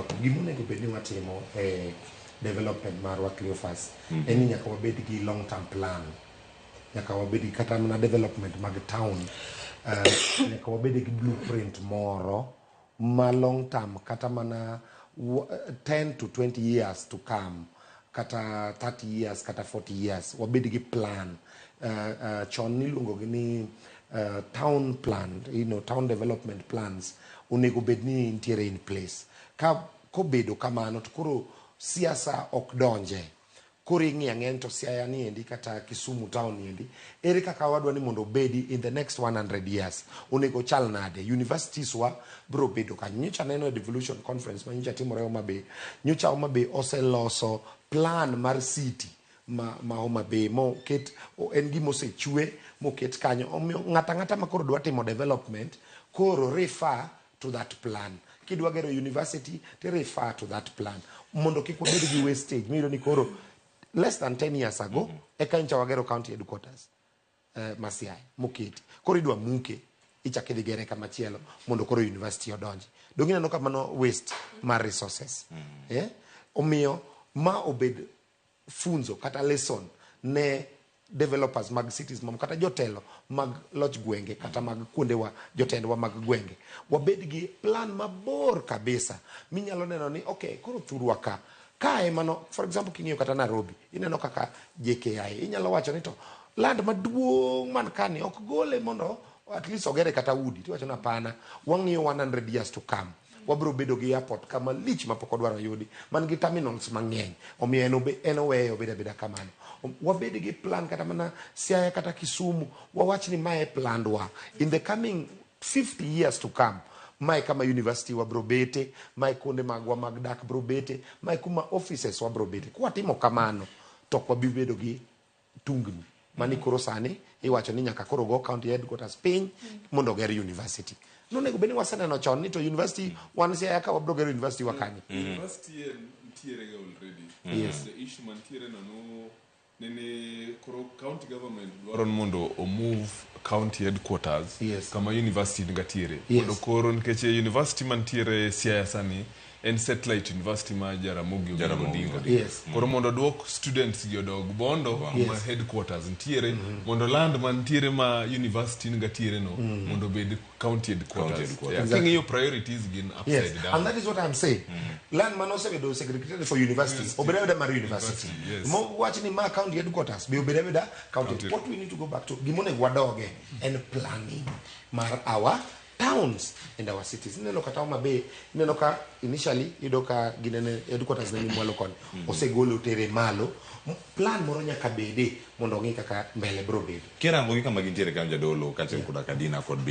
develop. Gima onego bed ni watimo e development marwa Cleophas en ni nyaka wabed gi long term plan. Nyaka wabed gi kata mana development mag town. Nyaka wabed gi blueprint moro ma long term kata mana 10 to 20 years to come kata 30 years kata 40 years wabed gi plan chon niluongo gi ni town plan town development plans onego bed ni nitiere in place ka kobedo kamano to koro siasa ok donje koro ing'iyo ang'eny to Siaya ni endi kata Kisumu town ni endi ere kaka wadwa ni mondo obedi in the next 100 years onego chal nade universities wa bro bedo kanyo nyocha neno e devolution conference ma nyocha timore Homa Bay nyocha Homa Bay oseloso plan mar city ma Homa Bay moket en gima osechwe moket kanyo omiyo ng'ato ang'ata ma koro dwa timo development koro refer to that plan kidwa gero university to refer to that plan mondo kik wabed gi wastage miyudo ni koro less than 10 years ago eka nyocha wagero county headquarters ma Siaya moketi koro idwa muke ichak idhi gere kamachielo mondo koro university odonji dong ineno ka mano waste mar resources eh? Omiyo ma obed funzo kata lesson ne developers mag cities mamoko kata jotelo mag loch gwenge kata mag kuondewa jotendwa mag gwenge wabed gi plan mabor kabisa minyalo neno ni okay koro thurwa ka kae mano for example king'iyo kata Nairobi ineno kaka JKIA inyalo wacho ni to land maduong' man kani ok gole mondo at least ogere kata udi tiwacho ni hapana wang'iyo 100 years to come wabiro bedo gi airport kama lich mapok odwaro yudi man gi terminals mang'eny omiyo en en oweye obed abeda kamano wabed gi plan kata mana Siaya kata Kisumu wawach ni mae plandwa in the coming 50 years to come mae kama university wabro bete mae kuonde magwa mag dak bro bete mae kuma offices wabro bete kwatimo kamano to ok wabi bedo gi tungni mani koro sani iwacho ni nyaka koro go county headquarters piny mondo oger university nonego bed ni waseneno chon ni to university wan Siaya ka wabro gero university wa kanye University en nitiere ga already. Yes. The issue mantiere no no nene koro county government dwaro ni mondo o move county headquarters kama university nigatiere. Mondo koro nikech university mantiere Siaya sani en satellite university ma Jaramogi Oginga Jaramogi Odinga. Odinga. Koro mondo duok students gi odog Bondo kuma headquarters nitiere mondo land mantiere ma university nigatiere no mondo obed county headquarters. County headquarters. Yeah. Exactly. King'iyo priorities gin upside down. And that is what I'm saying. Land mano osebedo segregated for universities. Obed abeda mar university. University, yes. Mo wach ni ma county headquarters be obed abeda county. County. What we need to go back to gimonego wadoge en planning mar our towns and our cities. Ineno kata Homa Bay, ineno ka initially iyudo ka ginene headquarters ne ni mwalo koni. Osegole otere malo. Plan moro nyaka bede mondo ong'i kaka mbele bro bedo. Kirango gi kama gintiere kanyo jadolo kaachiel koda Kadina kod